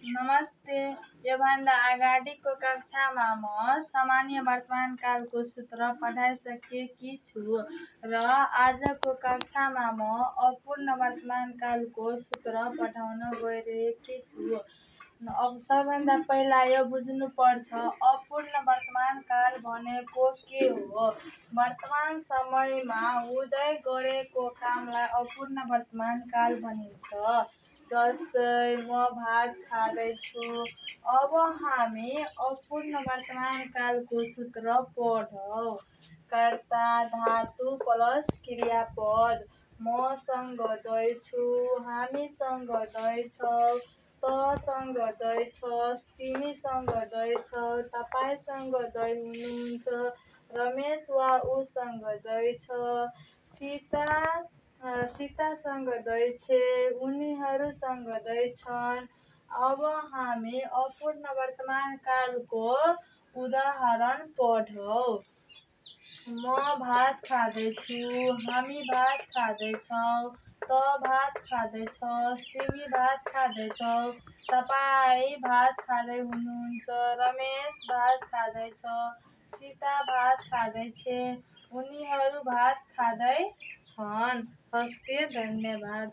नमस्ते। योभन्दा अगाडिको कक्षामा म सामान्य वर्तमान कालको सूत्र पढाइसकेकी छु र आजको कक्षामा म अपूर्ण वर्तमान कालको सूत्र पढाउन गइरहेकी छु। अब सबैभन्दा पहिला यो बुझ्नुपर्छ अपूर्ण वर्तमान काल भनेको के हो। वर्तमान समयमा हुँदै गरेको कामलाई अपूर्ण वर्तमान काल भनिन्छ। जस्तै म भात खाँदैछु। अब हामी अपूर्ण वर्तमान कालको सूत्र पढौँ। कर्ता धातु प्लस क्रियापद। मसँग दैछु, हामीसँग दैछौ, तँसँग दैछस्, तिमीसँग दैछौ, तपाईँसँग दै हुनुहुन्छ, रमेश वा उसँग दैछ, सीतासँग दैछे, उनीहरूसँग दैछन्। अब हामी अपूर्ण वर्तमान कालको उदाहरण पढौँ। म भात खाँदैछु, हामी भात खाँदैछौँ, तँ भात खाँदैछस्, तिमी भात खाँदैछौ, तपाईँ भात खाँदै हुनुहुन्छ, रमेश भात खाँदैछ, सीता भात खाँदैछे, उनीहरू भात खाँदै छन्। हस्ते धन्यवाद।